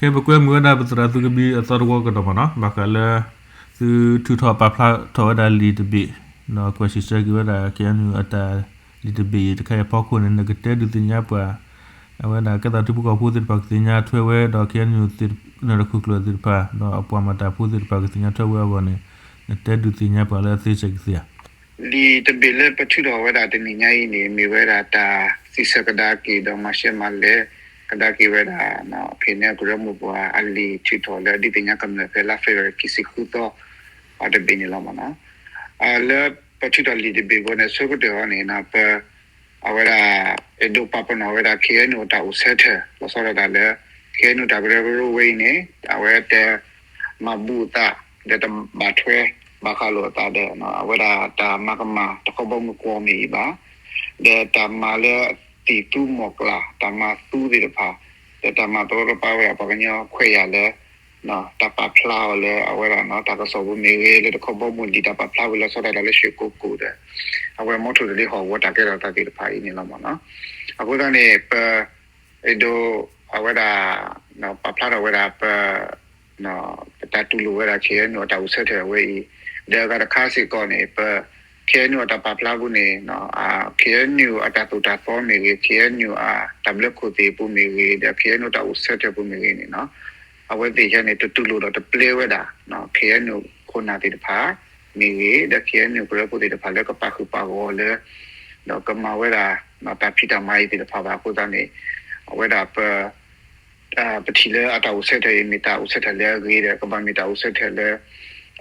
ခဲအံၤပကွဲမုာ်ဝဲဒၣ်ပသရၣ်သုးကဘျံးအသီတဝီကဒီးမ့ၢ်နီၤ, ဘၣ်ဃးလၢ သုထုးထီၣ်ပာ်ဖျါထီၣ်ဝဲဒၣ်လံာ်တဘ့ၣ်, ဒီးကွဲးစံးဆၢက့ၤဝဲဒၣ် ခဲအံၤန့ၣ်အတၢ်လံာ်တဘ့ၣ်အံၤတခါအံၤအဖီခိၣ်န့ၣ် နကတဲဒုးသ့ၣ်ညါပှၤ အဝဲဒၣ်ကဲသးထူဖိကီၢ်ဖိသ့ၣ်တဖၣ်ကသ့ၣ်ညါထွဲဝဲ ဒီး ခဲအံၤန့ၣ် သုးခိၣ်ကျၢၢ်သ့ၣ်တဖၣ် ဒီးအပှၤမၤတၢ်ဖိသ့ၣ်တဖၣ်ကသ့ၣ်ညါထွဲဝဲအဂီၢ်န့ၣ် နတဲဒုးသ့ၣ်ညါပှၤလၢအသ့စဲးကသ့ဧါ. လံာ်တဘ့ၣ်လၢပထုးထီၣ်ဝဲဒၣ်တနံၤညါအံၤန့ၣ် မ့ၢ်ဝဲဒၣ်တၢ်စံးဆၢကဒါက့ၤ ဒီးမၤရှဲမၤလဲၤကဒါက့ၤဝဲဒၣ် ဖဲန့ၣ်ကရၢမိၢ်ပှၢ်အလံာ်ထုးထီၣ်လၢအဒုးသ့ၣ်ညါကမျၢၢ်ဖဲလါဖ့ၤဘြူၤအါရံၤခံဆံဃုသီ အတဘ့ၣ်န့ၣ်လီၤမ့ၢ်နီၤ. လၢပထုးထီၣ်လံာ်တဘ့ၣ်အဃိန့ၣ် ဆၢကတီၢ်အံၤန့ၣ် ပ အဝဲဒၣ် အဲၣ်ဒိးပာ်ပနီၣ်ဝဲဒၣ် ခဲအံၤန့ၣ် အတၢ်အိၣ်ဆၢထၢၣ် လီၤဆီဒၣ်တၢ်လၢ ခဲအံၤန့ၣ် တၢ်ကရၢကရိဝဲအံၤန့ၣ် အဝဲတမၤဘူးအသး ဒီးတဘၣ်ထွဲဘၣ်ဃးလိာ်အသးဒီး အဝဲဒၣ်တၢ်မၤကမၣ်တခီဘီမုၢ်ကွီၢ်မ့ၢ်အံၤဘၣ်, ဒီးတၢ်မၤလၢသံၣ်သူမီၢ်ကျၢ် တၢ်မၤသူသ့ၣ်တဖၣ် ဒီးတၢ်မၤတရီတပါဝဲဒၣ်ပှၤကညီခွဲးယာ်လၢ တၢ်ပာ်ဖျါအီၤလၢအဝဲဒၣ်တၢ်ကစီၣ်ပူၤမ့ၢ်ဂ့ၤ လၢတခီဘီမုၢ်လံာ်တၢ်ပာ်ဖျါဝဲလီၤဆီဒၣ်တၢ်လၢ ရွှေကုက္ကို ဒီး အဝဲမီထိၣ်တလ့ဟီၣ်ကဝီၤတၢ်ကဲထီၣ်သးသ့ၣ်တဖၣ်အံၤန့ၣ်လီၤမ့ၢ်နီၤ. အဃိသတးန့ၣ် ပ အဲၣ်ဒိး အဝဲဒၣ် ပာ်ဖျါထီၣ်ဝဲဒၣ်ပ ပတၢ်တူၢ်လိာ်ဝဲဒၣ် ခဲအံၤန့ၣ် အတၢ်အိၣ်ဆၢထၢၣ်အဝဲအံၤ, ဒီးအဂၤတခါစ့ၢ်ကီးန့ၣ် ပ ခဲအံၤန့ၣ် အတၢ်ပာ်ဖျါပူၤန့ၣ် ခဲအံၤန့ၣ် အတၢ်သိၣ်တၢ်သီမ့ၢ်ဂ့ၤ, ခဲအံၤန့ၣ် အတၢ်ဘျၢခိၣ်သ့ၣ်ပူၤမ့ၢ်ဂ့ၤ, ဒီးခဲအံၤန့ၣ် တၢ်အိၣ်ဆၢထၢၣ်ပူၤမ့ၢ်ဂ့ၤန့ၣ် အဝဲသ့ၣ်ခဲအံၤန့ၣ် တတူၢ်လိာ်ဒီးတပျဲဝဲဒၣ် ခဲအံၤန့ၣ် ခိၣ်နၢ်သ့ၣ်တဖၣ်မ့ၢ်ဂ့ၤ, ဒီးခဲအံၤန့ၣ် ကရၢဖိသ့ၣ်တဖၣ်လၢကပာ်ဃုာ်ပာ်ဂီၤလၢ ဒီးကမၤဝဲဒၣ် တၢ်ဖံးတၢ်မၤအံၤသ့ၣ်တဖၣ်ဘၣ်အဃိသတးန့ၣ် အဝဲဒၣ်ပ ပထံၣ်လၢအတၢ်အိၣ်ဆၢထၢၣ်အံၤ မ့ၢ်တၢ်အိၣ်ဆၢထၢၣ်လၢအဂ့ၤဒီး ကဘၣ်မ့ၢ်တၢ်အိၣ်ဆၢထၢၣ်လၢ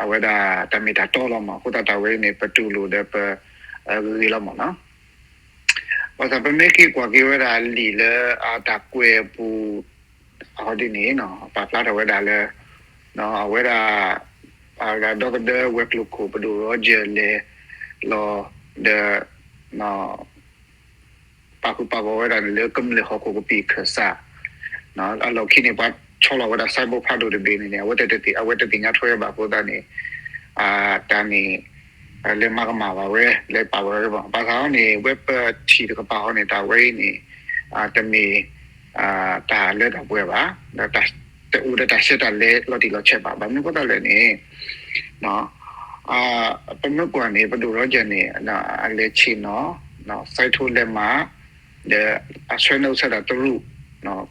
အဝဲဒၣ်တၢ်မ့ၢ်တၢ်တီလီၤမ့ၢ်နီၤ. အဃိသတးတၢ်ဝဲအံၤန့ၣ် ပတူၢ်လိာ်ဒီးပဂ့ၤလီၤမ့ၢ်နီၤ. ဘၣ်ဆၣ်ပမ့ၢ်က့ၤကွၢ်က့ၤဝဲဒၣ်လံာ်လၢအတၢ်ကွဲးအပူၤ အီၤဒ်န့ၣ် ပာ်ဖျါထီၣ်ဝဲဒၣ်လၢ အဝဲဒၣ် ဒီသဒၢဝဲၤကျိၤခိၣ် ပဒိၣ်ရီကၢၢ်လဲၤလီၤ ဒီး ပာ်ဃုာ်ပာ်ဂီၤဝဲဒၣ်န့ၣ်လၢကမျၢၢ်ဟီၣ်ခိၣ်ကပံာ်ခၢၣ်စး အလီၢ်ခံန့ၣ် ပှၤဆီလီၤဝဲဒၣ် ဆိုင်းဘုတ် ဖးဒိၣ်တဘ့ၣ်န့ၣ်န့ၣ် အဝဲတသ့ၣ်ညါထွဲဘၣ်အဃိသတးန့ၣ် တၢ်န့ၣ် လဲၤမၤကမၣ်ဘၣ်ဝဲ လဲၤပာ်ဝဲဘၣ် ဘၣ်ဆၣ်အီၤန့ၣ် ဝဲပထံၣ်တကပၤအီၤန့ၣ် တၢ်ဝဲအံၤန့ၣ် တမ့ၢ် တၢ်လၢတၢ်ပှဲၤဘၣ် ဒီးတအိၣ်ဒီးတၢ်ဆဲးတၢ်လဲၤလီၤတံၢ်လီၤဆဲးဘၣ်. ဘၣ်မနုၤအဃိသတးလဲၣ်န့ၣ် ပမ့ၢ်ကွၢ်န့ၣ် ပဒိၣ်ရီကၢၢ်န့ၣ် အလဲၤဆ့ၣ်နီၤ ဆိုင်းဘုတ် လဲးမး ဒီးအဆှၢန့ၢ်အိၣ်ဆၢဒၣ်တရူး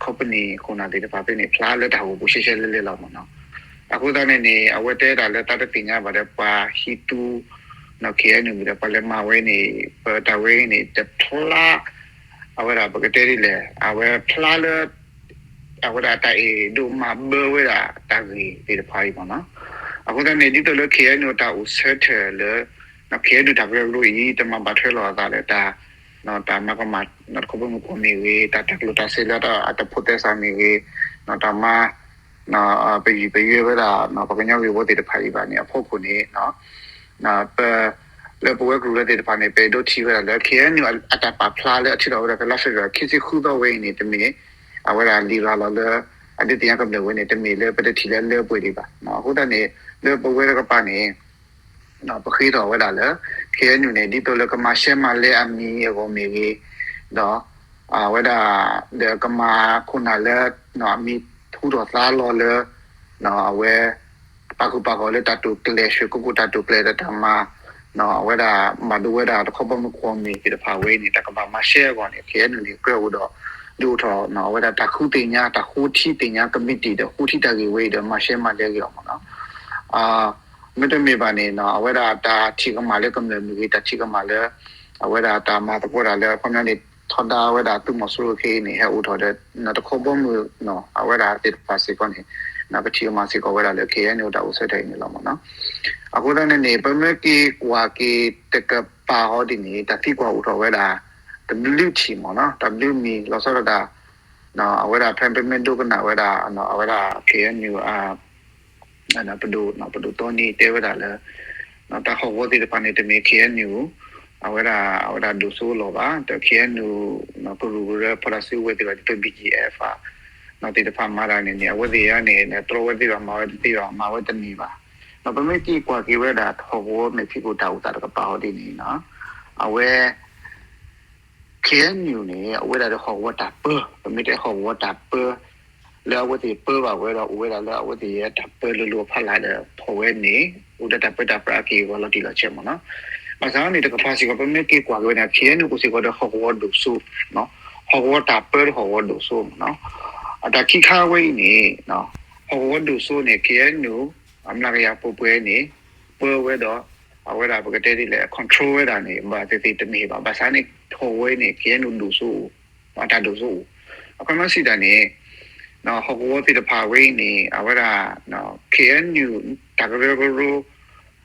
company ခိၣ်နၢ်သ့ၣ်တဖၣ်ဖဲန့ၣ် ဖျါလၢတၢ်ဟီၣ်ခိၣ်ပူၤရှဲရှဲလဲလဲလီၤမ့ၢ်နီၤ. အဃိသတးန့ၣ်န့ၣ် အဝဲတဲဒၣ်လၢတၢ်တသ့ၣ်ညါဘၣ်ဒီး ပှၤဟံးသူ ခဲအံၤန့ၣ်မ့ၢ်ဒီး ပှၤလဲၤမၤဝဲန့ၣ် ပတၢ်ဝဲအံၤန့ၣ် တဖျါ အဝဲဒၣ်ပကတဲဒ်လဲၣ် အဝဲဖျါလၢ အဝဲဒၣ်တၢ်အဲၣ်ဒိးမၤဘၢဝဲဒၣ်တၢ်ဂ့ၢ်သ့ၣ်တဖၣ်အံၤမ့ၢ်နီၤ. အဃိသတးန့ၣ် ဒ်သိးလၢ ခဲအံၤန့ၣ် တၢ်အိၣ်ဆၢထၢၣ်လၢ ခဲအံၤန့ၣ် တၢ်ကရၢကရိအံၤ တမၤဘၣ်ထွဲလိာ်အသးလၢတၢ် တၢ်မၤကမၣ် တၢ်ခီဖျိမုၢ်ကီၢ်မ့ၢ်ဂ့ၤ တၢ်တၢ်ကျိၣ်တၢ်စ့လၢအတဖိးသဲစးမ့ၢ်ဂ့ၤ တၢ်မၤ ပယံာ်ပယွဲဝဲဒၣ် ပှၤကညီဂ့ၢ်ဝီသ့ၣ်တဖၣ်အံၤဘၣ်န့ၣ် အဖီခိၣ်န့ၣ် ပ လၢပဝဲကရူၢ်လၢသ့ၣ်တဖၣ်န့ၣ် ပအဲၣ်ဒိးထံၣ်ဝဲဒၣ်လၢ ခဲအံၤန့ၣ် အတၢ်ပာ်ဖျါလၢအထုးထီၣ်ဝဲဒၣ်ဖဲလါဖ့ၤဘြူၤအါရံၤ ခံဆံဃုသီဝဲအံၤန့ၣ် တမ့ၢ် အဝဲဒၣ်လံာ်ရၤလီၤလၢ အဒုးသ့ၣ်ညါကမျၢၢ်ဝဲန့ၣ် တမ့ၢ်လၢပတထံၣ်လၢလၢပှဲၤဒံးဘၣ်. အဃိသတးန့ၣ် လၢပဝဲတကပၤန့ၣ် ပဃ့ထီၣ်ဝဲဒၣ်လၢ ခဲအံၤန့ၣ် ဒ်သိးလၢကမၤရှဲမၤလဲအမံၤအဂီၢ်မ့ၢ်ဂ့ၤ ဒီး အဝဲဒၣ် ဒီးကမၤခိၣ်နၢ်လၢ အမံၤထူထီၣ်သါလီၤလၢ အဝဲ ပာ်ဃုာ်ပာ်ဂီၤလၢတၢ်တိာ်ကျဲၤ ရွှေကုက္ကို တၢ်တိာ်ကျဲၤဒီးတၢ်မၤ အဝဲဒၣ်ဘၣ်ဒိဝဲဒၣ်တခီဘီမုၢ်ကီၢ်မ့ၢ်သ့ၣ်တဖၣ်ဝဲအံၤန့ၣ် တၢ်ကဘၣ်မၤရှဲအဂီၢ်န့ၣ် ခဲအံၤန့ၣ် ကြၢးအိၣ်ဒီး ဒုးအိၣ်ထီၣ် အဝဲဒၣ်တၢ်ဃုသ့ၣ်ညါ တၢ်ဃိထံသ့ၣ်ညါ ကမံးတံာ်ဒီးဃိထံတၢ်ဂ့ၢ်ဝဲအံၤဒီး မၤရှဲမၤလဲအဂ့ၢ်အီၤမ့ၢ်နီၤ. မ့တမ့ၢ်ဘၣ်န့ၣ် အဝဲဒၣ်တၢ်ထံၣ်ကမၣ်လၢကမျၢၢ်မ့ၢ်ဂ့ၤ တၢ်ထံၣ်ကမၣ်လၢ အဝဲဒၣ်တၢ်မၤသကိးတၢ်လၢ အခီပညီန့ၣ် ထီဒါဝဲဒၣ်သုးမီၤစိရိၤခဲအံၤန့ၣ် ဟဲအိၣ်ထီၣ်ဒီး တခီဘီမုၢ် အဝဲဒၣ်သ့ၣ်တဖၣ်စ့ၢ်ကီးန့ၣ် ပထံၣ်ကမၣ်စ့ၢ်ကီးဝဲဒၣ်လၢ ခဲအံၤန့ၣ် တၢ်အိၣ်ဆၢထၢၣ်အံၤန့ၣ်လီၤမ့ၢ်နီၤ. အဃိသတးန့ၣ်န့ၣ် ပမ့ၢ်က့ၤကွၢ်က့ၤတကပၤဟီဒ်န့ၣ် တၢ်သံကွၢ်အိၣ်ထီၣ်ဝဲဒၣ် တဘျုးထံၣ်မ့ၢ်နီၤ တၢ်ဘျုးမံၤလီၤဆီဒၣ်တၢ် အဝဲဒၣ်ဖဲပမ့ၢ်ဒိကနၣ်ဝဲဒၣ် အဝဲဒၣ် ခဲအံၤန့ၣ် ပဒိၣ် ပဒိၣ်တီနံတဲဝဲဒၣ်လၢ တၢ်ဟီၣ်ကဝီၤသ့ၣ်တဖၣ်န့ၣ် တမ့ၢ် ခဲအံၤန့ၣ် အဝဲဒၣ် အဝဲဒၣ်ဒိၣ်စိလီၤဘၣ် ဒီး ခဲအံၤန့ၣ် ကရူၢ်ကရၢဖီၣ်တၢ်စုကဝဲၤသ့ၣ်တဖၣ် ဒ်သိး BGF သ့ၣ်တဖၣ်မၤတၢ်န့ၣ်န့ၣ် အဝဲသ့ၣ်အံၤန့ၣ် တြီဝဲသ့ၣ်ဘၣ် မၤဝဲတသ့ဘၣ် မၤဝဲတန့ၢ်ဘၣ်. ဒီးပမ့ၢ်က့ၤကွၢ်က့ၤဝဲဒၣ်ဟီၣ်ကဝီၤမဲာ်ဖံးခိၣ်တၢ်အိၣ်သးတကပၤဟီဒ်န့ၣ် အဝဲ ခဲအံၤန့ၣ် အဝဲဒၣ်ဒီးဟီၣ်ကဝီၤတၢ်ပၢ ပမ့ၢ်တဲဟီၣ်ကဝီၤတၢ်ပၢ လၢအဝဲသ့ၣ်ပၢဘၣ်ဝဲဒီး အိၣ်ဝဲဒၣ်လၢအဝဲသ့ၣ်တၢ်ပၢလိၤလိၤအဖီလာ်ဒီး ဖီၣ်ဝဲန့ၣ် အိၣ်ဒီးတၢ်ပၢတၢ်ပြးအက့ၢ်အဂီၤလီၤတံၢ်လီၤဆဲးမ့ၢ်နီၤ. ဘၣ်ဆၣ်န့ၣ် တကပၤစ့ၢ်ကီး ပမ့ၢ်က့ၤကွၢ်က့ၤဝဲန့ၣ် ခ့ၣ်အဲၣ်ယူၣ် အိၣ်စ့ၢ်ကီးဒီးဟီၣ်ကဝီၤဒိၣ်စိ, ဟီၣ်ကဝီၤတၢ်ပၢဒီးဟီၣ်ကဝီၤဒိၣ်စိမ့ၢ်နီၤ. အတၢ်ခံခါဝဲအံၤန့ၣ် ဟီၣ်ကဝီၤဒိၣ်စိန့ၣ် ခ့ၣ်အဲၣ်ယူၣ် အမျးကယၤပှဲၤပှဲၤန့ၣ် ပၢဝဲဒီး အဝဲဒၣ်ပကတဲဒ်လဲၣ် control ဝဲဒၣ်န့ၣ် ဘၣ်သ့ၣ်သ့ၣ်တမ့ၢ်ဘၣ်. ဘၣ်ဆၣ်န့ၣ် ထီၣ်ဝဲန့ၣ် ခ့ၣ်အဲၣ်ယူၣ်ဒိၣ်စိအိၣ်, အတၢ်ဒိၣ်စိအိၣ်. အခီပညီစံးတၢ်န့ၣ် ဟီၣ်ကဝီၤသ့ၣ်တဖၣ်ဝဲအံၤန့ၣ် အဝဲဒၣ် ခ့ၣ်အဲၣ်ယူၣ် တၢ်ကရၢကရိ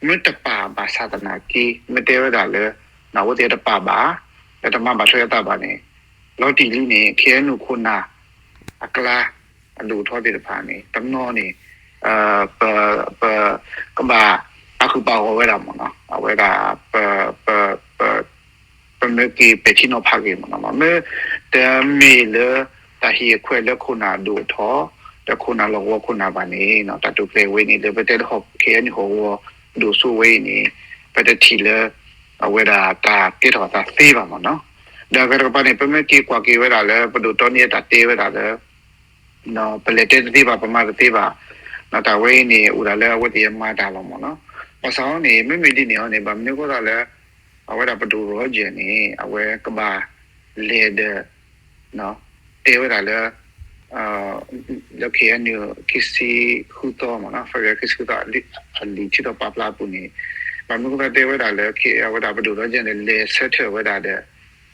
မ့ၢ်တပာ်ဘၣ်ဆၣ်သနာ်က့ မ့ၢ်တဲဝဲဒၣ်လၢ အဝဲသ့ၣ်တပာ်ဘၣ် ဒီးတမၤဘၣ်ထွဲအသးဘၣ်န့ၣ် လီၤတံၢ်လံန့ၣ် ခ့ၣ်အဲၣ်ယူၣ်ခိၣ်နၢ်အကျါ အဒိၣ်အထီသ့ၣ်တဖၣ်န့ၣ် တနီၤန့ၣ် ပ ပ ကဘၣ်ပာ်ဃုာ်ပာ်ဂီၤဝဲဒၣ်မ့ၢ်နီၤ. အဝဲဒၣ် ပ ပ ပ ပမ့ၢ်က့ၤပဲာ်ထံနီၤဖးက့ၤမ့ၢ်နီၤ မ့ၢ်တမ့ၢ်လၢ တၢ်ဟ့ၣ်အခွဲးလၢခိၣ်နၢ်ဒိၣ်အထီ ဒီးခိၣ်နၢ်လီၢ်ကဝီၤခိၣ်နၢ်ဘၣ်န့ၣ် တၢ်တိာ်ကျဲၤဝဲန့ၣ် လၢပတဲလၢဟီၣ် ခ့ၣ်အဲၣ်ယူၣ်ဟီၣ်ကဝီၤဒိၣ်စိဝဲအံၤန့ၣ် ပတထံၣ်လၢ အဝဲဒၣ်တၢ်ကဲထီၣ်အသးသ့ဘၣ်မ့ၢ်နီၤ. ဒီးအဂၤတကပၤန့ၣ် ပမ့ၢ်က့ၤကွၢ်က့ၤဝဲဒၣ်လၢ ပဒိၣ်တီနံအတၢ်တဲဝဲဒၣ်လၢ ပလဲၤတဲတသ့ဘၣ် ပမၤတသ့ဘၣ်, တၢ်ဝဲအံၤန့ၣ် အိၣ်ဒၣ်လၢအဝဲသ့ၣ်အမၤတၢ်လီၤမ့ၢ်နီၤ. ဘၣ်ဆၣ်အီၤန့ၣ် မ့မ့ၢ်ဒ်န့ၣ်အီၤန့ၣ် ဘၣ်မနုၤအဃိသတးလၢ အဝဲဒၣ်ပဒိၣ် Roger န့ၣ် အဝဲကဘၣ်လဲၤဒီး တဲဝဲဒၣ်လၢ လၢ ခ့ၣ်အဲၣ်ယူၣ် ခံဆံဃုသီမ့ၢ်နီၤ February ခံဆံဃုသီ အလံာ်ထံၣ်ထီၣ်ပာ်ဖျါအပူၤန့ၣ် ဘၣ်မနုၤအဃိသတးတဲဝဲဒၣ်လၢ အဝဲဒၣ်ပဒိၣ် Roger န့ၣ် လဲၤဆၢထၢၣ်ဝဲဒၣ်ဒီး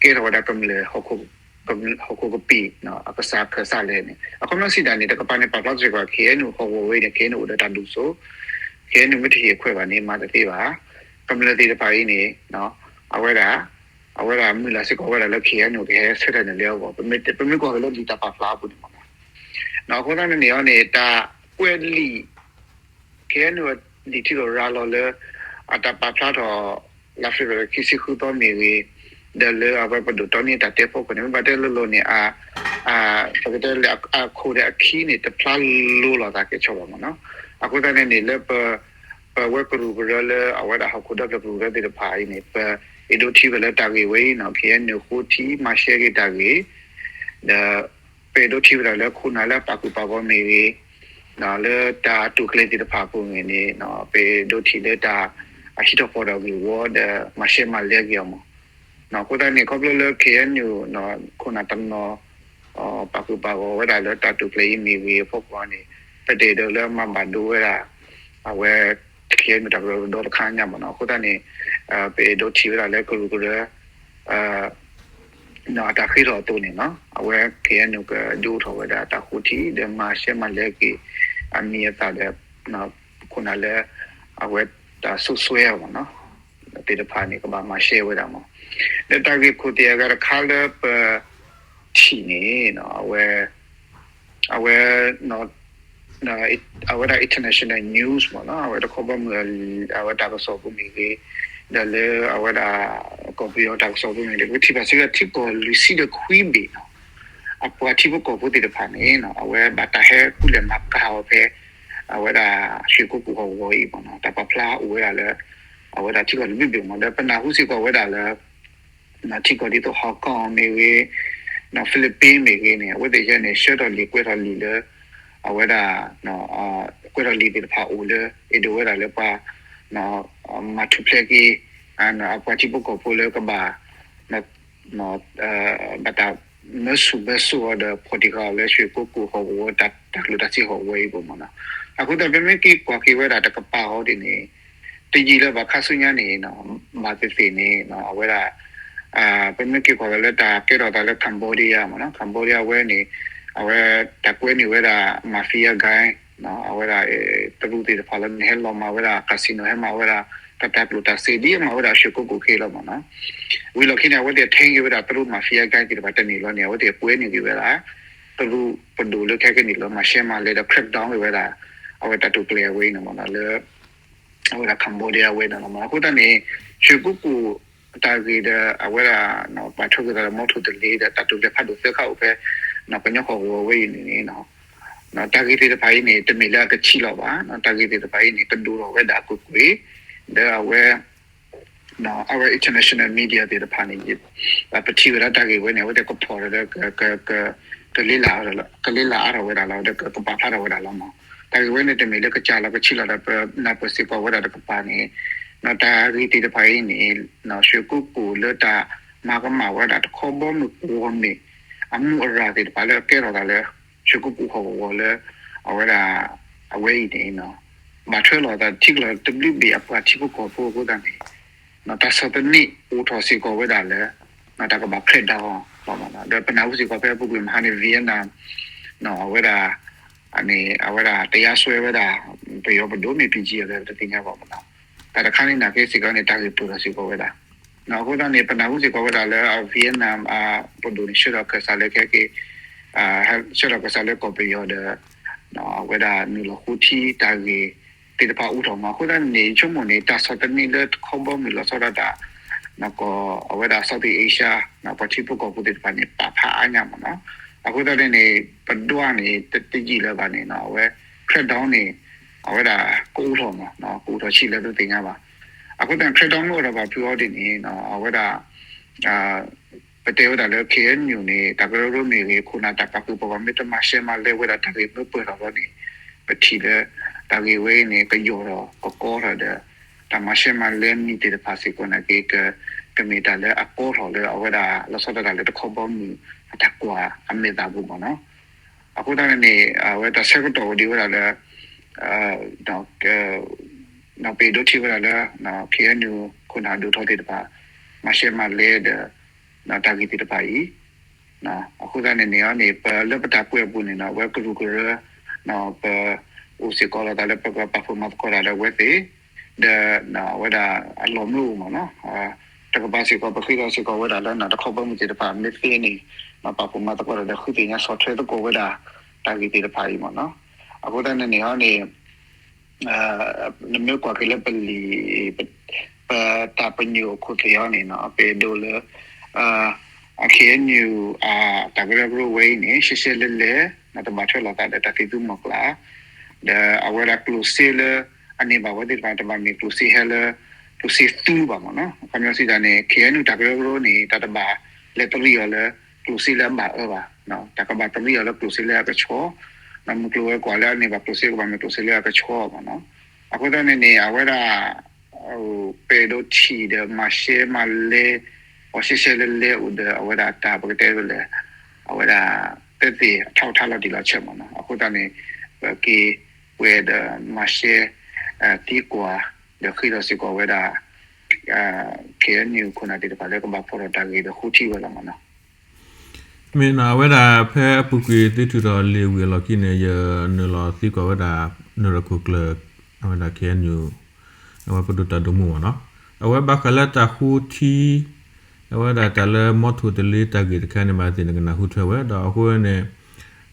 ကဲထီၣ်ဝဲဒၣ်ကမျၢၢ် ဟီၣ်ခိၣ်ကပံာ် အကစၢ်ခၢၣ်စးလဲၣ်န့ၣ် အခီပညီစံးတၢ်န့ၣ် တကပၤန့ၣ် ပာ်ဖျါစ့ၢ်ကီး ခ့ၣ်အဲၣ်ယူၣ်ဟီၣ်ကဝီၤဝဲအံၤန့ၣ် ခ့ၣ်အဲၣ်ယူၣ်အိၣ်ဒီးတၢ်ဒိၣ်စိ ခ့ၣ်အဲၣ်ယူၣ် မ့ၢ်တဟ့ၣ်အခွဲးဘၣ်န့ၣ် မၤတသ့ဘၣ်. ကမျၢၢ်သ့ၣ်တဖၣ်အံၤန့ၣ် အဝဲဒၣ် အဝဲဒၣ်မုၢ်လၢ်စ့ၢ်ကီးဝဲဒၣ်လၢ ခ့ၣ်အဲၣ်ယူၣ် ကဟဲဆၢထၢၣ်န့ၣ်လၢအဂီၢ် ပမ့ၢ်ကွၢ်က့ၤလၢလံာ်တၢ်ပာ်ဖျါအပူၤန့ၣ်မ့ၢ်နီၤ. အဃိသတးန့ၣ်န့ၣ်အီၤန့ၣ် တၢ်ကွဲးလံာ် ခ့ၣ်အဲၣ်ယူၣ် လံာ်ထံၣ်ထီၣ်ရၤလီၤလၢ အတၢ်ပာ်ဖျါထီၣ် လါ February ခံဆံဃုသီမ့ၢ်ဂ့ၤ, ဒီးလၢအဝဲပဒိၣ်တီနံအတၢ်တဲဖီခိၣ်န့ၣ် မ့ၢ်ဘၣ်တဲလိၤလိၤန့ၣ် ပကတဲလၢအခိၣ်ဒီးအခံန့ၣ် တဖျါလိၤလိာ်သးကဲဆီဘၣ်မ့ၢ်နီၤ. အဃိသတးန့ၣ်န့ၣ် လၢပ ပဝဲကရူၢ်ကရၢလၢအဝဲဒၣ်ဟီၣ်ခိၣ်ဒီဖျၢၣ်ကရူၢ်ကရၢသ့ၣ်တဖၣ်အံၤန့ၣ် ပအဲၣ်ဒိးထံၣ်ဝဲလၢတၢ်ဂ့ၢ်ဝဲအံၤနီၤ ခ့ၣ်အဲၣ်ယူၣ်ဃိထံမၤရှဲက့ၤတၢ်ဂ့ၢ် ဒီး ပအဲၣ်ဒိးထံၣ်ဝဲဒၣ်လၢခိၣ်နၢ်လၢအပာ်ဃုာ်ပာ်ဂီၤမ့ၢ်ဂ့ၤ, လၢတၢ်တိာ်ကျဲၤသ့ၣ်တဖၣ်အပူၤမ့ၢ်ဂ့ၤန့ၣ် ပအဲၣ်ဒိးထံၣ်လၢတၢ်အဟံးထီၣ်ဖီၣ်ထီၣ်ဂ့ၢ်ဝီဒီးမၤရှဲမၤလဲက့ၤအီၤမ့ၢ်. အဃိသတးန့ၣ် ခီဖျိလၢ ခ့ၣ်အဲၣ်ယူၣ် ခိၣ်နၢ်တနီၤ ပာ်ဃုာ်ပာ်ဂီၤဝဲဒၣ်လၢတၢ်တိာ်ကျဲၤအံၤမ့ၢ်ဂ့ၤအဖီခိၣ်န့ၣ် ပတအဲၣ်ဒိးလၢမၤဘၣ်ဒိဝဲဒၣ် အဝဲ ခ့ၣ်အဲၣ်ယူၣ် တၢ်ကရၢကရိဒီတခါညါမ့ၢ်နီၤ. အဃိသတးန့ၣ် ပအဲၣ်ဒိးထံၣ်ဝဲဒၣ်လၢကရူၢ်ကရၢ အတၢ်ဃ့ထီၣ်အသိးန့ၣ်နီၤ အဝဲ ခ့ၣ်အဲၣ်ယူၣ် ကဒုးအိၣ်ထီၣ်ဝဲဒၣ်တၢ်ဃိထံ ဒီးမၤရှဲမၤလဲက့ၤ အမံၤအသၣ်ဒီး ခိၣ်နၢ်လၢ အဝဲတၢ်စိာ်ဆှၢအီၤမ့ၢ်နီၤ သ့ၣ်တဖၣ်န့ၣ် ကဘၣ်မၤရှဲဝဲဒၣ်မ့ၢ် ဒီးတၢ်ဂ့ၢ်ခိၣ်သ့ၣ်အဂၤတခါလၢပထံၣ်န့ၣ် အဝဲ အဝဲ အဝဲဒၣ် international news မ့ၢ်နီၤ အဝဲတခီဘီမုၢ် အဝဲတၢ်ကစီၣ်ပူၤမ့ၢ်ဂ့ၤ, ဒီးလၢအဝဲဒၣ် ကီၢ်ပယီၤတၢ်ကစီၣ်ပူၤမ့ၢ်ဂ့ၤ ပကထံၣ်ဘၣ်စ့ၢ်ကီးထံကီၢ်လွံၢ်ဆံဒီးခွံဘ့ၣ်နီၤ အပှၤထံဖိကီၢ်ဖိသ့ၣ်တဖၣ်န့ၣ် အဝဲဘၣ်တၢ်ဟဲကူၣ်လဲၤမၤကၤအီၤဖဲ အဝဲဒၣ် ရွှေကုက္ကို ဟီၣ်ကဝီၤအံၤမ့ၢ်နီၤ တၢ်ပာ်ဖျါအိၣ်ဝဲဒၣ်လၢ အဝဲဒၣ်ထံကီၢ်တဘ့ၣ်ဘ့ၣ်မ့ၢ် ဒီးပနၢ်ဟူစ့ၢ်ကီးဝဲဒၣ်လၢ ထံကီၢ်ဒ်သိး Hong Kong မ့ၢ်ဂ့ၤ, Philippines မ့ၢ်ဂ့ၤန့ၣ် အဝဲသ့ၣ်ယဲန့ၣ် ဆှၢထီၣ်လံာ်ကွဲးထီၣ်လံာ်လၢ အဝဲဒၣ် ကွဲးထီၣ်လံာ်သ့ၣ်တဖၣ်အိၣ်လၢ အဲၣ်ဒိးဝဲဒၣ်လၢပှၤ မၤထူၣ်ဖျဲးက့ၤ အပှၤထံဖိကီၢ်ဖိလၢကဘၣ် ဘၣ်တၢ်မၢဆူၣ်မၢစိၣ်အီၤဒီး ဖီၣ်တံၢ်ဃာ်အီၤလၢ ရွှေကုက္ကို ဟီၣ်ကဝီၤ တၢ်ကျိၣ်တၢ်စ့ဟီၣ်ကဝီၤအံၤပူၤမ့ၢ်နီၤ. အဃိသတး ပမ့ၢ်က့ၤကွၢ်က့ၤဝဲဒၣ်တကပၤအီၤဒ်န့ၣ် တယံာ်လၢၤဘၣ်ခါဆူညါန့ၣ် ဘၣ်သ့ၣ်သ့ၣ်န့ၣ် အဝဲဒၣ် ပမ့ၢ်က့ၤကွၢ်က့ၤလၢတၢ်ကဲထီၣ်သးလၢ Cambodia မ့ၢ်နီၤ Cambodia ဝဲန့ၣ် အဝဲတၢ်ကွဲးန့ၢ်ဝဲဒၣ် mafia gang အဝဲဒၣ် တရူးသ့ၣ်တဖၣ်လၢန့ၣ် ဟဲလီၤမၤဝဲဒၣ် casino ဟဲမၤဝဲဒၣ် တၢ်တၢ်ကျိၣ်တၢ်စ့ဒ်အမၤဝဲဒၣ် ရွှေကုက္ကို ခဲလၢာ်မ့ၢ်နီၤ. ဝံၤလီၢ်ခံန့ၣ် အဝဲသ့ၣ်ထဲက့ၤဝဲဒၣ်တရူး mafia gang သ့ၣ်တဖၣ်တန့ၢ်လီၤန့ၣ် အဝဲသ့ၣ်ကွဲးန့ၢ်က့ၤဝဲဒၣ် တရူးပဒိၣ်လၢခဲကနံၣ်လၢ မၤရှဲမၤလဲဒီး crackdown က့ၤဝဲဒၣ် အဝဲတၢ်တိာ်ကျဲၤအဝဲအံၤန့ၣ်မ့ၢ်နီၤ လၢ အဝဲဒၣ် Cambodia အဝဲန့ၣ်လီၤမ့ၢ်နီၤ. အဃိသတးန့ၣ် ရွှေကုက္ကို အတၢ်ဂ့ၢ်ဒီး အဝဲဒၣ် ပှၤထၢက့ၤသးဒီး မီထိၣ်တလ့ဒီး တၢ်တိာ်ကျဲၤဖးဒိၣ်သၢခါအိၣ်ဖဲ ကညီဟီၣ်ကဝီၤဝဲအံၤန့ၣ် တၢ်ဂ့ၢ်သ့ၣ်တဖၣ်အံၤန့ၣ် တမ့ၢ်လၢအကဆံးလီၤဘၣ်. တၢ်ဂ့ၢ်သ့ၣ်တဖၣ်အံၤန့ၣ် ကဒိၣ်ထီၣ်ဝဲဒၣ်ကွ့ၢ်ကွ့ၢ် ဒီးအဝဲ အဝဲ international media သ့ၣ်တဖၣ်န့ၣ် ပထံၣ်ဝဲဒၣ်တၢ်ဂ့ၢ်ဝဲန့ၣ် အဝဲသ့ၣ်ကဖီၣ်ဒီး က ကလ့လးအါထီၣ်ဝဲဒၣ်လီၤ, ဒီးကပာ်ဖျါထီၣ်ဝဲဒၣ်လီၤမး. တၢ်ဂ့ၢ်ဝဲန့ၣ် တမ့ၢ်လၢကစၢ်လီၤကဆံးလီၤဒီး ပနၢ်ပၢၢ်စ့ၢ်ကီးဝဲဒၣ်တကပၤန့ၣ်, တၢ်ဂ့ၢ်သ့ၣ်တဖၣ်အံၤန့ၣ် ရွှေကုက္ကိုလၢတၢ်မၤကမၣ်ဝဲဒၣ်တခီဘီမုၢ်ကီၢ်မ့ၢ် အမူအရာ်သ့ၣ်တဖၣ်လၢအကဲထီၣ်သးလၢ ရွှေကုက္ကိုဟီၣ်ကဝီၤလၢ အဝဲဒၣ် အဝဲအံၤန့ၣ် ဘၣ်ထွဲလိာ်သးထံကလီၢ်တဘျုးဘ့ၣ်အပှၤထံဖိကီၢ်ဖိအဃိသတးန့ၣ် တၢ်ဆီၣ်သနံးအိၣ်ထီၣ်စ့ၢ်ကီးဝဲဒၣ်လၢ တၢ်ကဘၣ် crackdown လီၤ. ဒီးပနၢ်ဟူစ့ၢ်ကီးဖဲအပူၤကွံာ်မဟါန့ၣ် Vietnam အဝဲဒၣ် အဝဲဒၣ် တရားစွဲ ဝဲဒၣ် ပယီၤပဒိၣ်မ့ၢ် ပံကံ အဂ့ၢ် ပတသ့ၣ်ညါဘၣ်မးနီၤ. တၢ်တခါန့ၣ်နာ်က့စ့ၢ်ကီးန့ၣ် တၢ်ဂ့ၢ်ပၢၢ်ထီၣ်စ့ၢ်ကီးဝဲဒၣ်. အဃိသတးန့ၣ် ပနၢ်ဟူစ့ၢ်ကီးဝဲဒၣ်လၢ Vietnam ပဒိၣ်န့ၣ် ဆှၢထီၣ်ကစၢ်လၢခဲက့ၤ ဆှၢထီၣ်ကစၢ်လၢကီၢ်ပယီၤဒီး အဝဲဒၣ်နုာ်လီၤဃိထံတၢ်ဂ့ၢ်သ့ၣ်တဖၣ်အိၣ်ထီၣ်မး. အဃိသတးန့ၣ် ယဆိကမိၣ်န့ၣ် တၢ်ဆီၣ်သနံးလၢတခီဘီမုၢ်လီၤဆီဒၣ်တၢ် ကီၢ် အဝဲဒၣ် Southeast Asia ပှၤထံဖိကီၢ်ဖိသ့ၣ်တဖၣ်န့ၣ် ပာ်ဖျါအါညါမးနီၤ. အဃိသတးန့ၣ်န့ၣ် ပဒွးန့ၣ် တယံာ်လၢၤဘၣ်န့ၣ် အဝဲ crackdown န့ၣ် အဝဲဒၣ်ကအိၣ်ထီၣ်မး ကအိၣ်ထီၣ်ဆံးလၢပသ့ၣ်ညါဘၣ်. အဃိသတးန့ၣ် crackdown မ့ၢ်အိၣ်ထီၣ်ဘၣ်ဖုးအီၤဒ်န့ၣ် အဝဲဒၣ် ပတဲဝဲဒၣ်လၢ K N U န့ၣ် တၢ်ကရၢကရိမ့ၢ်ဂ့ၤ ခိၣ်နၢ်တၢ်ပာ်ဃုာ်ပှၤဂီၢ်မ့ၢ်တမၤရှဲမၤလဲဝဲဒၣ်တၢ်ဂ့ၢ်မ့ၢ်ပၢၢ်ထီၣ်လီၤန့ၣ် ပထံၣ်လၢ တၢ်ဂ့ၢ်ဝဲအံၤန့ၣ် ကယိာ်ထီၣ်ကကီထီၣ်ဒီး တၢ်မၤရှဲမၤလဲမံၤသ့ၣ်တဖၣ်စ့ၢ်ကီးနာ်က့ ကမ့ၢ်တၢ်လၢအကီထီၣ်လၢအဝဲဒၣ်လီၤဆီဒၣ်တၢ်လၢတခီဘီမုၢ် အတၢ်ကွၢ်အမဲာ်သးပူၤမးနီၤ. အဃိသတးန့ၣ်န့ၣ် အဝဲတၢ်ဆၢကတီၢ်အိၣ်ဒံးဝဲဒၣ်လၢ ပအဲၣ်ဒိးထံၣ်ဝဲဒၣ်လၢ K N U ခိၣ်နၢ်ဒိၣ်ထီသ့ၣ်တဖၣ် မၤရှဲမၤလဲဒီး တၢ်ဂ့ၢ်သ့ၣ်တဖၣ်အံၤ အဃိသတးန့ၣ်န့ၣ်န့ၣ် ပလၢပတၢ်ကွဲးအပူၤန့ၣ် အဝဲကရူၢ်ကရၢ ပအိၣ်စ့ၢ်ကီးလိာ်သးလၢပကပာ်ဖှိၣ်မၤသကိးတၢ်ဒီးအဝဲသ့ၣ် ဒီးအဝဲဒၣ်အလီၢ်မ့ၢ်အိၣ်မးနီၤ တကပၤစ့ၢ်ကီး ပဃ့ထီၣ်စ့ၢ်ကီးဝဲဒၣ်လၢတခီဘီမုၢ်သ့ၣ်တဖၣ်မ့ၢ်သ့န့ၣ် ပာ်ဖှိၣ်မၤသကိးတၢ်ဒီး ဃုသ့ၣ်ညါဆီၣ်ထွဲသကိးဝဲဒၣ် တၢ်ဂ့ၢ်သ့ၣ်တဖၣ်အံၤမးနီၤ. အဃိသတးန့ၣ်န့ၣ်န့ၣ် နမ့ၢ်ကွၢ်က့ၤလၢပလံာ် ပတၢ်ပညိၣ်အခိၣ်သ့ၣ်အံၤန့ၣ် ပအဲၣ်ဒိးလၢ K N U တၢ်ကရၢကရိဝဲအံၤန့ၣ် ရှဲရှဲလဲလဲ တဘၣ်ထွဲလိာ်သးဒီးတၢ်သံၣ်သူမီၤကျၢ် ဒီးအဝဲဒၣ်ကျိၣ်စ့လၢအန့ၢ်ဘၣ်ဝဲသ့ၣ်တဖၣ် တဘၣ်မ့ၢ်ကျိၣ်စ့ဟဲလၢ ကျိၣ်စ့သူဘၣ်မးနီၤ. အခီပညီစံးတၢ်န့ၣ် K N U တၢ်ကရၢကရိန့ၣ် တၢ်တဘၣ်လဲၤတရံးအီၤလၢ ကျိၣ်စ့လၢအဘၣ်အၢဘၣ်, တၢ်ကဘၣ်တရံးအီၤလၢကျိၣ်စ့လၢအကဆှီ, ဒီးမုၢ်ကျိၤဝဲၤကွာ်လၢအန့ၢ်ဘၣ်ကျိၣ်စ့ကဘၣ်မ့ၢ်ကျိၣ်စ့လၢအကဆှီမးနီၤ. အဃိသတးန့ၣ်န့ၣ် အဝဲဒၣ် ပအဲၣ်ဒိးထံၣ်ဒီးမၤရှဲမၤလဲ ပှၤရှဲရှဲလဲလဲအိၣ်ဒီး အဝဲဒၣ်တၢ်ပကတဲဒ်လဲၣ်, အဝဲဒၣ် သက်သေအထောက်အထား လီၤတံၢ်လီၤဆဲးမးနီၤ. အဃိသတးန့ၣ် ပက့ၤပှဲၤဒီးမၤရှဲ သံကွၢ် ဒီးဃ့ထီၣ်စ့ၢ်ကီးဝဲဒၣ် K N U ခိၣ်နၢ်သ့ၣ်တဖၣ်လၢကဘၣ်ဖီၣ်ထီၣ်တၢ်ဂ့ၢ်ဒီးဃိထံဝဲလီၤမးနီၤ. မ့ၢ်နီၤ အဝဲဒၣ်ဖဲအပူၤကွံာ်သုထုးထီၣ်လံာ်ဝံၤအလီၢ်ခံန့ၣ် ယနုာ်လီၤသံကွၢ်ဝဲဒၣ် နုာ်လီၤခိၣ်ကျၢၢ် အဝဲဒၣ် K N U အဝဲပဒိၣ်တၢ်ဒိၣ်မူမးနီၤ. အဝဲဘၣ်ဃးလၢတၢ်ဃိထံ အဝဲဒၣ်တၢ်လၢမီထိၣ်တလ့တၢ်ဂ့ၢ်တခါန့ၣ် ဘၣ်သ့ၣ်နကနၢ်ဟူထွဲဝဲ ဒီးအဃိန့ၣ်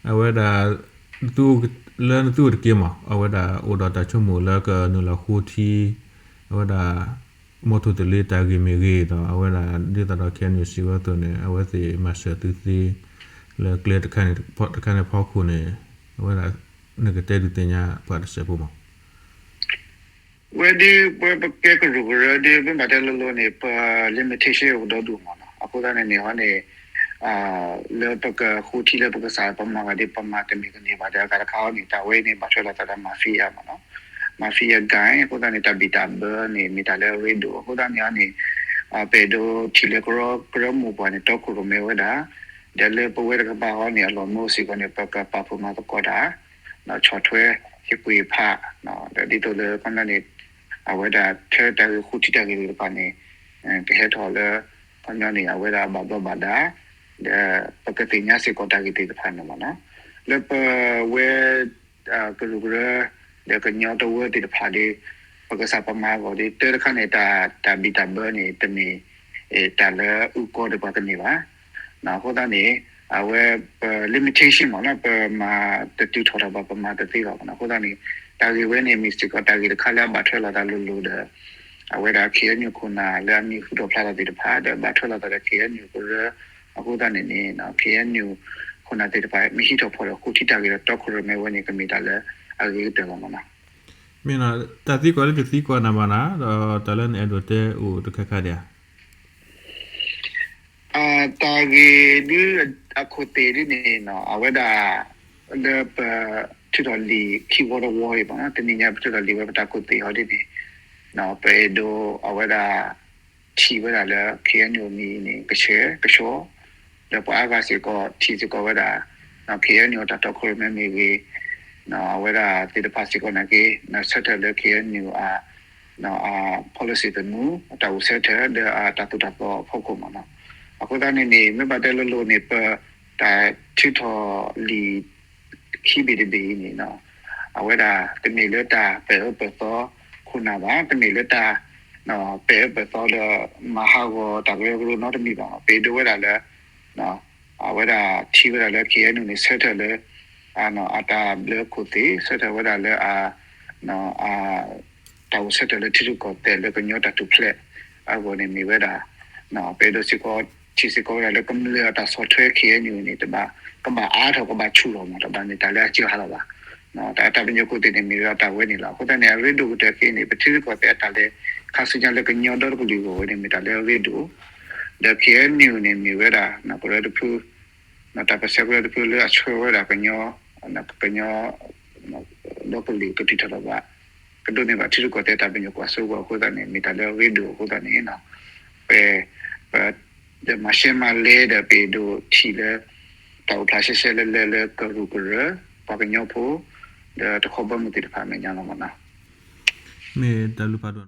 အဝဲဒၣ် လၢနသုအိၣ်တက့ၢ်မး အဝဲဒၣ်အိၣ်ဒီးတၢ်ဆိကမိၣ်လၢကနုာ်လီၤဃိထံ အဝဲဒၣ် မီထိၣ်တလ့တၢ်ဂ့ၢ်မ့ၢ်ဂ့ၤဒီး အဝဲဒၣ်ဒ်သိးဒီး K N U စံးဝဲအသိးန့ၣ် အဝဲသ့ၣ်မၤစၢၤသုသ့ လၢကျဲတခါန့ၣ် တခါန့ၣ်ဖီခိၣ်န့ၣ် အဝဲဒၣ် နကတဲဒုးသ့ၣ်ညါပှၤတစဲးဖိမး. ဝဲဒ်ပဝဲပကဲကရူၢ်ကရၢဒ်မ့ၢ်ဘၣ်တဲလိၤလိၤန့ၣ် ပ limitation အိၣ်ဒီဒူၣ်မးနီၤ. အဃိသတးန့ၣ်န့ၣ်ဟီန့ၣ် လၢပကဃိထံလၢပကစၢ်ပမၤဂၤဒ်ပမၤတမ့ၢ်ကန့ၢ်ဘၣ်ဒီးအဂၤတခါဟီန့ၣ် တၢ်ဝဲအံၤန့ၣ် ဘၣ်ထွဲလိာ်သးဒီး mafia မးနီၤ. mafia gang အဃိသတးန့ၣ် တၢ်ဘံၣ်တၢ်ဘၢန့ၣ် မ့ၢ်တၢ်လၢအရ့ဒိၣ် အဃိသတးန့ၣ်ဟီန့ၣ် ပအဲၣ်ဒိးထံၣ်လၢကရၢကရိမိၢ်ပှၢ်န့ၣ် တီခိၣ်ရိၣ်မဲဝဲဒၣ် ဒီးလၢပဝဲတကပၤဟီန့ၣ် အလီၢ်မ့ၢ်အိၣ်စ့ၢ်ကီးန့ၣ် ပကပာ်ဖှိၣ်မၤသကိးတၢ် ဆီၣ်ထွဲဟ့ၣ်ကူၣ်ဟ့ၣ်ဖး ဒီးဒ်သိးလၢခီပညီန့ၣ် အဝဲဒၣ်ထဲတၢ်ဂ့ၢ်ဃိထံတၢ်ဂ့ၢ်သ့ၣ်တဖၣ်န့ၣ် ကဟဲထီၣ်လၢ ခီပညီန့ၣ် အဝဲဒၣ်ဘၣ်ဘျီးဘၣ်ဒါ ဒီးပကသ့ၣ်ညါစ့ၢ်ကီးတၢ်ဂ့ၢ်သ့ၣ်တဖၣ်န့ၣ်မးနီၤ. လၢပဝဲ ကရူၢ်ကရၢ ဒီးကညီတဝၢသ့ၣ်တဖၣ်ဒီး ပကစၢ်ပမၤအဂီၢ်ဒီး တၢ်တခါန့ၣ် တၢ် တၢ်ဘံၣ်တၢ်ဘၢန့ၣ် တမ့ၢ် တၢ်လၢအုၣ်ကီၤဒီးပှၤကန့ၢ်ဘၣ်. အဃိသတးန့ၣ် အဝဲပ limitation မးလၢပမၤတတုၤထီၣ်ထီၣ်ဘၣ် ပမၤတသ့ဘၣ်မးနီၤ. အဃိသတးန့ၣ် တၢ်ဂ့ၢ်ဝဲန့ၣ် မ့ၢ်စ့ၢ်ကီးတၢ်ဂ့ၢ်တခါလၢအဘၣ်ထွဲလိာ်သးလိၤလိၤဒီး အဝဲဒၣ် K N U ခိၣ်နၢ်လၢအမံၤဟူထီၣ်ဖျါထီၣ်သ့ၣ်တဖၣ် ဒီးဘၣ်ထွဲလိာ်သးဒီး K N U ကရၢ အဃိသတးန့ၣ်န့ၣ် K N U ခိၣ်နၢ်သ့ၣ်တဖၣ် မ့ၢ်ဟံးထီၣ်ဖီၣ်ဒီးဃိထံတၢ်ဂ့ၢ်ဒီးတီခိၣ်ရိၣ်မဲဝဲန့ၣ် ကမ့ၢ်တၢ်လၢအဂ့ၤကတၢၢ်လီၤမးနီၤ. မ့ၢ်နီၤ တၢ်သံကွၢ်လၢတသံကွၢ်နၤဘၣ်နၤ ဒီးတၢ်လၢနအဲၣ်ဒိးတဲအိၣ်တခါခါဒံးဧါ. တၢ်ဂ့ၢ်ဒုး အခိၣ်သ့ၣ်ဒ်န့ၣ်နီၤ အဝဲဒၣ် လၢပ ထုးထီၣ်လံာ်ခံဝီတဝီအံၤဘၣ်နီၤ တနံၤညါပထုးထီၣ်လံာ်ဝဲ ပတၢ်ခိၣ်သ့ၣ်ဟီဒ်န့ၣ် ပအဲၣ်ဒိးအဝဲဒၣ် ထံၣ်ဝဲဒၣ်လၢ ခ့ၣ်အဲၣ်ယူၣ်န့ၣ် ကဆှဲကဆှီ ဒီးပှၤအါဂၤစ့ၢ်ကီး ထံၣ်စ့ၢ်ကီးဝဲဒၣ် ခ့ၣ်အဲၣ်ယူၣ်အတၢ်တီခိၣ်ရိၣ်မဲမ့ၢ်ဂ့ၤ အဝဲဒၣ်သ့ၣ်တဖၣ်စ့ၢ်ကီးနာ်က့ ဆၢထၢၣ်လၢ ခ့ၣ်အဲၣ်ယူၣ်အ အ policy သနူ အတၢ်အိၣ်ဆၢထၢၣ် ဒီးအတၢ်သိၣ်တၢ်သီအဖီခိၣ်မ့ၢ်နီၤ. အဃိသတးန့ၣ်န့ၣ် မ့ၢ်ဘၣ်တဲလိၤလိၤန့ၣ် ပတၢ်ထုးထီၣ်လံာ် ခံဘ့ၣ်တဘ့ၣ်အံၤန့ၣ် အဝဲဒၣ်တမ့ၢ်လၢတၢ်ပဲာ်အၢပဲာ်သီခိၣ်နၢ်ဘၣ်, တမ့ၢ်လၢတၢ်ပဲာ်အၢပဲာ်သီဒီး မၤဟးဂီၤတၢ်ကရၢကရိနီတမံၤဘၣ်. ပအဲၣ်ဒိးဝဲဒၣ်လၢ အဝဲဒၣ်ထံၣ်ဝဲဒၣ်လၢ ခ့ၣ်အဲၣ်ယူၣ်န့ၣ် ဆၢထၢၣ်လၢ အတၢ်ဘျၢခိၣ်သ့ၣ် ဆၢထၢၣ်ဝဲဒၣ်လၢ တၢ်အိၣ်ဆၢထၢၣ်လၢထံရူၢ်ကီၢ်သဲးလၢကညီတၢ်ထူၣ်ဖျဲးအဂီၢ်န့ၣ်မ့ၢ်ဝဲဒၣ် ပအဲၣ်ဒိးစ့ၢ်ကီး ထံၣ်စ့ၢ်ကီးဝဲဒၣ်လၢကမျၢၢ်အတၢ်ဆီၣ်ထွဲ ခ့ၣ်အဲၣ်ယူၣ်န့ၣ် တဘၣ် ကဘၣ်အါထီၣ်ကဘၣ်ဆူၣ်ထီၣ်မး တဘၣ်မ့ၢ်တၢ်လၢအစှၤဟးလီၤဘၣ်. တၢ် တၢ်ပညိၣ်ခိၣ်သ့ၣ်န့ၣ်မ့ၢ်ဝဲဒၣ်တၢ်ဝဲန့ၣ်လီၤ. အဃိသတးန့ၣ် အရ့ဒိၣ်ကတၢၢ်ခဲအံၤန့ၣ် ပထံရူၢ်ကီၢ်သဲးအတၢ်လဲၤခါဆူညါလၢကညီဒီတကလုာ်အဂီၢ်ဝဲန့ၣ် မ့ၢ်တၢ်လၢအရ့ဒိၣ် ဒီး ခ့ၣ်အဲၣ်ယူၣ်န့ၣ်မ့ၢ်ဝဲဒၣ် ကရၢတဖု တၢ်ပၢၢ်ဆၢကရၢတဖုလၢအဆှၢဝဲဒၣ်ကညီ ကညီ ဒီကလုာ်ကတုၤထီၣ်လၢၤဘၣ် ကဒိးန့ၢ်ဘၣ်ထံရူၢ်ကီၢ်သဲးတၢ်ပညိၣ်ကွၢ်စိအဂီၢ်အဃိသတးန့ၣ် မ့ၢ်တၢ်လၢအရ့ဒိၣ်အဃိသတးန့ၣ် ပ ပ ဒီးမၤရှဲမၤလဲဒီးပအဲၣ်ဒိးထံၣ်လၢ တၢ်အိၣ်ဖျါရှဲရှဲလၢလၢလၢကရူၢ်ကရၢ ပှၤကညီဖိ ဒီးတခီဘီမုၢ်သ့ၣ်တဖၣ်အမဲာ်ညါလီၤမ့ၢ်နီၤ. မ့ၢ်တၢ်လုၢ်ဖးဒိၣ်